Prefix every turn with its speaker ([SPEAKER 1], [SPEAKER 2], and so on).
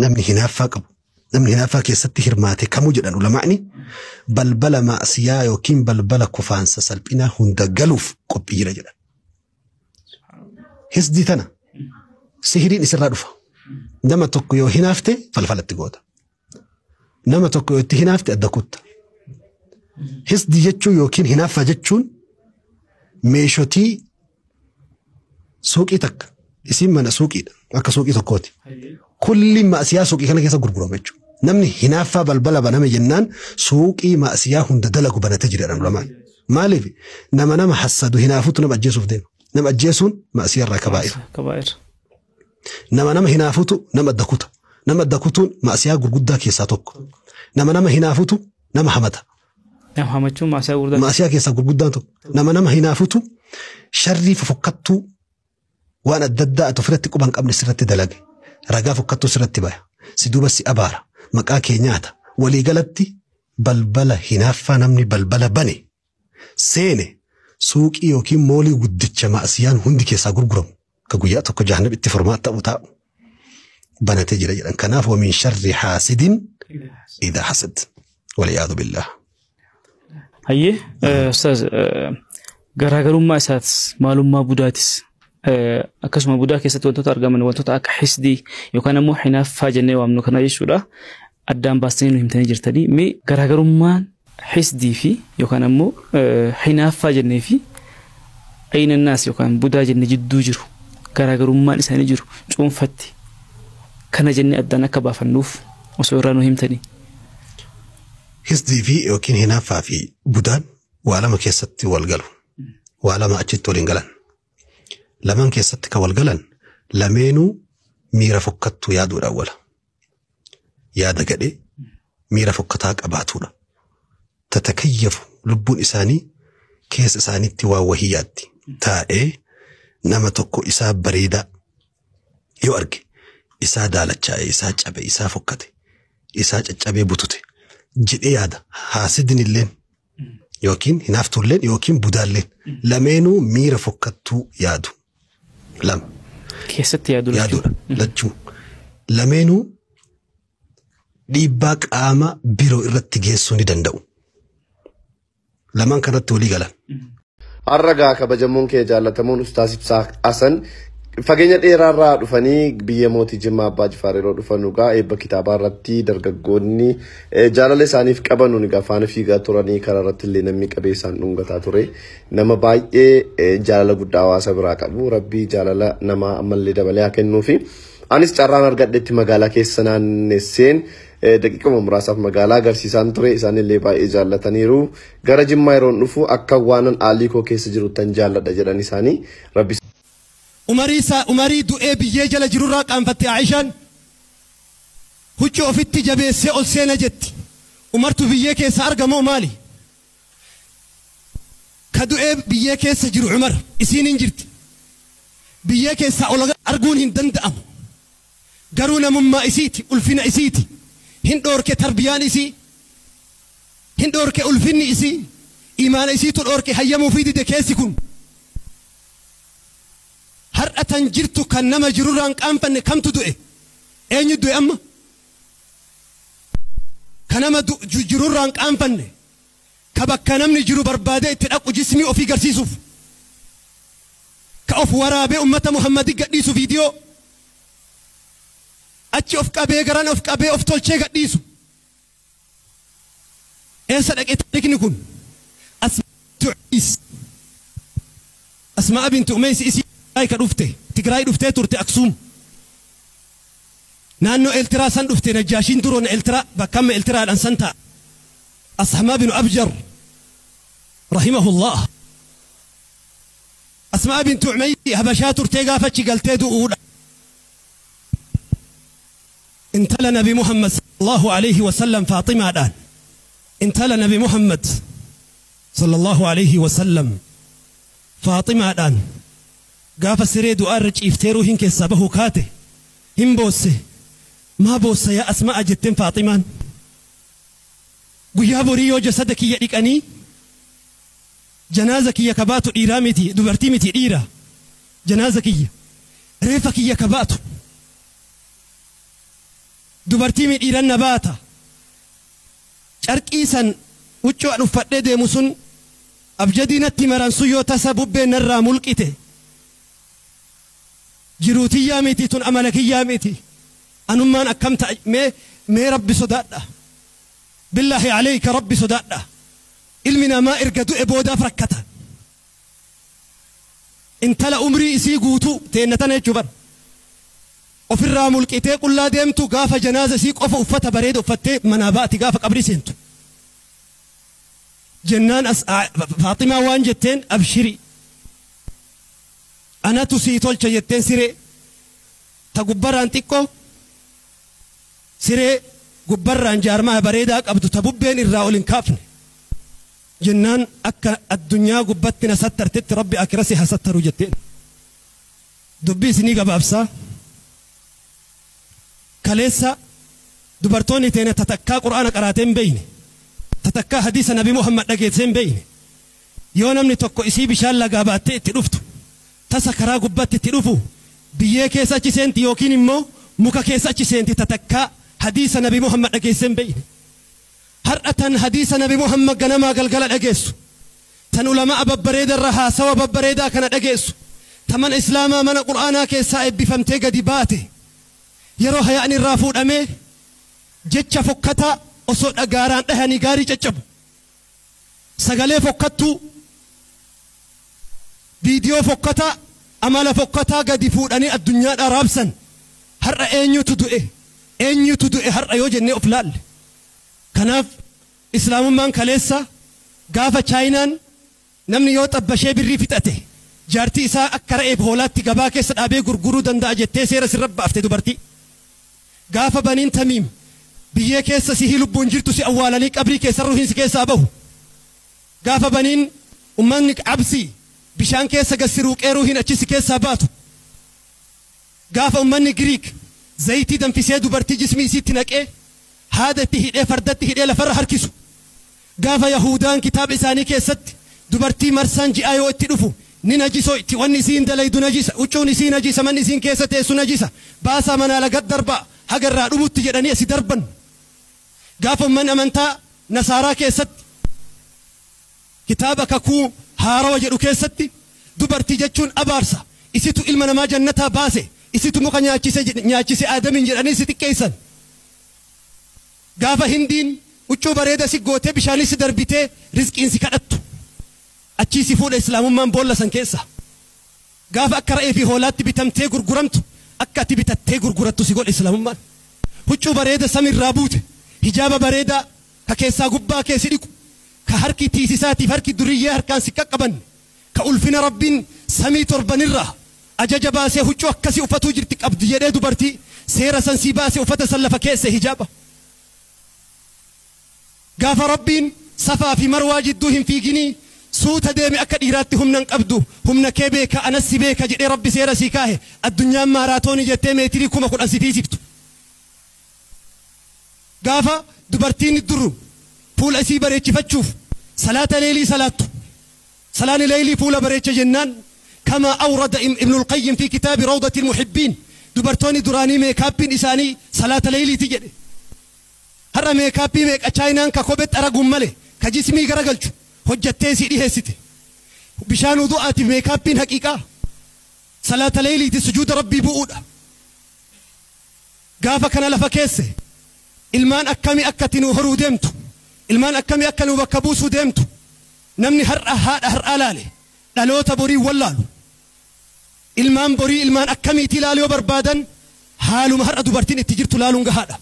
[SPEAKER 1] Namni hinaaffaa qabu, namni hinaaffaa keessatti hirmaate kamuu jedhan ulamaa'ni balbala maasiyaa yookiin balbala kufaansa salphinaa hunda galuuf qophii jira jedhan. Hisdii tana sihiriin isirraa dhufa. Nama tokko yoo hinaafte falfalatti goota. Nama tokko yoo itti hinaafte adda kutta. Hisdii jechuun yookiin hinaaffaa jechuun meeshotii suuqii takka isiin mana suuqiidha akka suuqii tokkooti. Kulli maasiyaa suuqii kana keessa gurgurama jechuudha. Namni hinaaffaa balbala baname jennaan suuqii maasiyaa hunda dalagu banatee jira jedhan ulamaan. Maaliif nama nama hassadu hinaafutu nama ajjeesuuf deema. Nama ajjeesuun maasiyaa irraa kabaa'ira.
[SPEAKER 2] Kabaa'ira.
[SPEAKER 1] Nama nama hinaafutu nama adda kuta. Nama adda kutuun maasiyaa gurguddaa keessaa tokko. Nama nama hinaafutu nama hamata.
[SPEAKER 2] Nama hamachuun maasiyaa gurguddaa.
[SPEAKER 1] Maasiyaa keessaa gurguddaan tokko. Nama nama hinaafutu sharrii fofokkattuu waan adda addaa ati ofirratti quba hin qabne sirratti dalage. Ragaa fokkattuu sirratti baya. Si duuba si abaara. Maqaa kee nyaata. Waliigalatti balbala hinaaffaa namni balbala bane seene suuqii yookiin moolii guddicha maasiyaan hundi keessaa gurguramu ka guyyaa tokko jahannam itti furmaata ta'u taa'u banatee jira jedhan. Kanaaf wa min sharri haasidin idhaa hasad. Waliyaadu billaah.
[SPEAKER 2] Hayyee ustaaz, garaagarummaa isaatis maalummaa budaatis akkasuma budaa keessatti wantoota argaman wantoota akka hisdii yookaan ammoo hinaaffaa jennee waamnu kana jechuudha. Addaan baastanii nu himtanii jirtanii. Mee garaagarummaan hisdii fi yookaan ammoo hinaaffaa jennee fi aynannaas yookaan budaa jennee jidduu jiru garaagarummaan isaanii jiru cuunfatti kana jennee addaan akka baafannuuf osoo irraa nu himtanii.
[SPEAKER 1] Hisdii fi yookiin hinaaffaa fi budaan waa lama keessatti wal galu. Waa lama achitti waliin galan. Lamaan keessatti kan wal galan lameenuu miira fokkattuu yaaduudhaan wala. Yaada gadhee miira fokkataa qabaatuudha. Tatakayyafu lubbuun isaanii keessa isaaniitti waa wahii yaaddi. Taa'ee nama tokko isaa bareedaa yoo arge isaa daalachaa'e, isaa cabe, isaa fokkate, isaa caccabee butute jedhee yaada. Haasidin illeen yookiin hinaaftuulleen yookiin budaalleen lameenuu miira fokkattuu yaadu. Lama.
[SPEAKER 2] Keessatti yaadu lachuu.
[SPEAKER 1] Yaaduudha lachuu. Lameenuu dhiibbaa qaama biroo irratti geessuu ni danda'u. Lamaan kanatti walii galan.
[SPEAKER 3] Har'a gaa kabajamuun kee jaallatamuun Ustaaz Ibsaa Hasan fageenya dheeraarraa dhufanii biyya mootii Jimmaa Abbaa Jifaar yeroo dhufan dhugaa eebba kitaabaa irratti dargaggoonni jaalala isaaniif qaban egaa faana fiigaa turanii karaa irratti illee namni qabee isaan dhungataa ture. Nama baay'ee jaalala guddaa hawaasa biraa qabu. Rabbii jaalala namaa ammallee dabalee haa kennuufi. Anis carraan argadhetti magaalaa keessa naannesseen daqiiquma muraasaaf magaalaa agarsiisaan ture. Isaanillee baay'ee jaallataniiru. Gara Jimmaa yeroon dhufu akka waanan aalii koo keessa jiru tan jaalladha jedhan isaanii. Rabbi
[SPEAKER 4] Umarii isaa Umarii du'ee biyyee jala jirurraa qaanfatte Aishaan huccuu ofitti jabeessee ol seena jetti. Umartu biyyee keessa argamoo maali? Ka du'ee biyyee keessa jiru Umar isiin hin jirti. Biyyee keessaa ol arguun hin danda'amu. Garuu namummaa isiiti, ulfina isiiti. Hin dhoorke tarbiyaan isii, hin dhoorke ulfinni isii, imaana isiitu dhoorke hayyamuu fi dide keessi kun. Har'a tan jirtu kan nama jirurraan qaanfanne kamtu du'e? Eenyu du'e amma? Kan nama jirurraan qaanfanne ka bakka namni jiru barbaadee itti dhaqu jismii ofii garsiisuuf ka of waraabee ummata Muhammadii gadhiisu viidiyoo achi of qabee garan of qabee of tolchee gadhiisu. Eessa dhaqee taarikni kun? Asmaa bintu Umeys isii ka dhufte Tigraay dhuftee turte Aksuum. Naannoo Eeltiraa san dhufte Najjaashiin duroon Eeltiraa bakka amma Eeltiraadhaan san ta'a. Ashamaa binu Abjar rahimahullah. Asmaa bintu Umeys Habashaa turtee gaafachi galtee du'uudha. Intala Nabi Muhammad sallallahu alayhi wa sallam Faatimaadhaan. Intala Nabi Muhammad sallallahu alayhi wa sallam Faatimaadhaan gaafa siree du'aa irra ciiftee ruuhin keessaa bahu kaate hin boosse. Maa boossa yaa Asmaa jetteen Faatimaan. Guyyaa borii yoo jasada kiyya dhiqanii janaaza kiyya kabaatu dhiiraa miti dubartii miti dhiira janaaza kiyya reefa kiyya kabaatu Dubartii miidhiiran na baata. Carqii san huccuu an uffadhee deemu sun abjadii natti maran sun yoo tasa bubbeen narraa mulqite. Jiruutiyyaa miti tun amala kiyyaa miti. Anummaan akkam ta'a mee rabbi sodaadha. Billaahi aleyka rabbi sodaadha. Ilmi namaa erga du'e boodaaf rakkata. Intala umrii isii guutuu teenna tana jechuu bara. Ofirraa mulqitee qullaa deemtu gaafa janaaza isii qofa uffata bareeda uffattee manaa baati gaafa qabrii seentu. Jennaan as Faaximaa waan jetteen abshiri. Anatu sii tolcha jetteen siree ta gubbarraan xiqqoo siree gubbarraan jaarmaa bareedaa qabdu ta bubbeen irraa ol hin kaafne. Jennaan akka addunyaa gubbatti na sattartetti rabbi akira si haa sattaru jetteen. Dubbii isinii gabaabsaa. Kaleessa dubartoonni teene tatakkaa qur'aana qaraatee hin beeyne. Tatakkaa hadiisa Nabi Muhammad dhageessee hin beeyne. Yoo namni tokko isii bishaan lagaa baattee itti dhuftu tasa karaa gubbatti itti dhufu biyyee keessa achi seenti yookiin immoo muka keessa achi seenti tatakkaa hadiisa Nabi Muhammad dhageessee hin beeyne. Har'a tan hadiisa Nabi Muhammad ganamaa galgala dhageessu. Tan ulamaa babbareedarra haasawa babbareedaa kana dhageessu. Ta mana islaamaa mana qur'aanaa keessaa eebbifamtee gadi baate. Yeroo hayaan irraa fuudhamee jecha fokkataa osoo dhagaaraan dhahanii gaarii caccabu. Sagalee fokkattuu viidiyoo fokkataa amala fokkataa gadi fuudhanii addunyaadhaa raabsan. Har'a eenyutu du'e? Eenyutu du'e har'a yoo jennee of laalle. Kanaaf islaamummaan kaleessa gaafa chaayinaan namni yoo xabbashee birrii fixate jaartii isaa akka re'eef hoolaatti gabaa keessa dhaabee gurguruu danda'a jettee seera sirra baafte dubartii. Gaafa baniin tamiim biyyee keessa sihii lubbuun jirtu si awwaalanii qabrii keessa ruhiin si keessaa bahu. Gaafa baniin ummanni cabsii bishaan keessa gassiruuqee ruhiin achi si keessaa baatu. Gaafa ummanni Giriik zayitii danfisee dubartii jismii isiitti naqee haada itti hidhee fardatti hidhee lafarra harkisu. Gaafa Yahudaan kitaaba isaanii keessatti dubartii marsaan ji'aa yoo itti dhufu ni najisoo itti wanni isiin dalaydu najisa huccuun isii najisa manni isiin keessa teessu najisa baasaa manaa lagat darbaa haga irraa dhumutti jedhanii asi darban. Gaafa ummanni amantaa Nasaaraa keessatti kitaaba kakuu haarawa jedhu keessatti dubartii jechuun abaarsa isitu ilma namaa jannataa baase isitu muka nyaachise aadamiin jedhanii si xiqqeessan. Gaafa Hindiin huccuu bareeda si gootee bishaanis si darbitee rizqiin si kadhattu. Achii si fuudha islaamummaan boolla san keessa. Gaafa akka re'ee fi hoolaatti bitamtee gurguramtu akka ati bitattee gurgurattu si godhe islaamummaan. Huccuu bareeda samiirraa buute hijaaba bareedaa ka keessaa gubbaa kee si dhiqu ka harki tiisisaatiif harki duriyyee harkaan si qaqqaban ka ulfina rabbiin samii torbanirraa ajaja baasee huccuu akkasii uffatuu jirti qabdi jedhee dubartii seera san sii baasee uffata san lafa keesse hijaaba. Gaafa rabbiin safaa fi marwaa jidduu hin fiiginii suuta deeme akka dhiiraatti humna hin qabdu humna kee beeka anas si beeka jedhee rabbi seera sii kaahe addunyaan maaraatoonii jettee meetirii 10,000 si fiisiftu. Gaafa dubartiin duru fuula isii bareechifachuuf salaata leelii salaattu. Salaanni leelii fuula bareecha jennaan kama awrada Ibn al-Qayyim fi kitaabi Rawdati al-Muhibbiin dubartoonni duraanii meekaappiin isaanii salaata leeliiti jedhe. Har'a meekaappii meeqa chaayinaan ka kophee xaraguun malee ka jismii garagalchu hojjattee si dhiheessite. Bishaan wudu'aatiif meekaappiin haqiiqaa salaata leeliiti sujuuda rabbii bu'uudha. Gaafa kana lafa keesse ilmaan akkamii akka ati nuu horuu deemtu ilmaan akkamii akka nuu bakka buusuu deemtu namni har'a haadha har'aa laale dhaloota borii wallaalu. Ilmaan borii ilmaan akkamiitii ilaaluu yoo barbaadan haaluma har'a dubartiin itti jirtu laaluun gahaadha.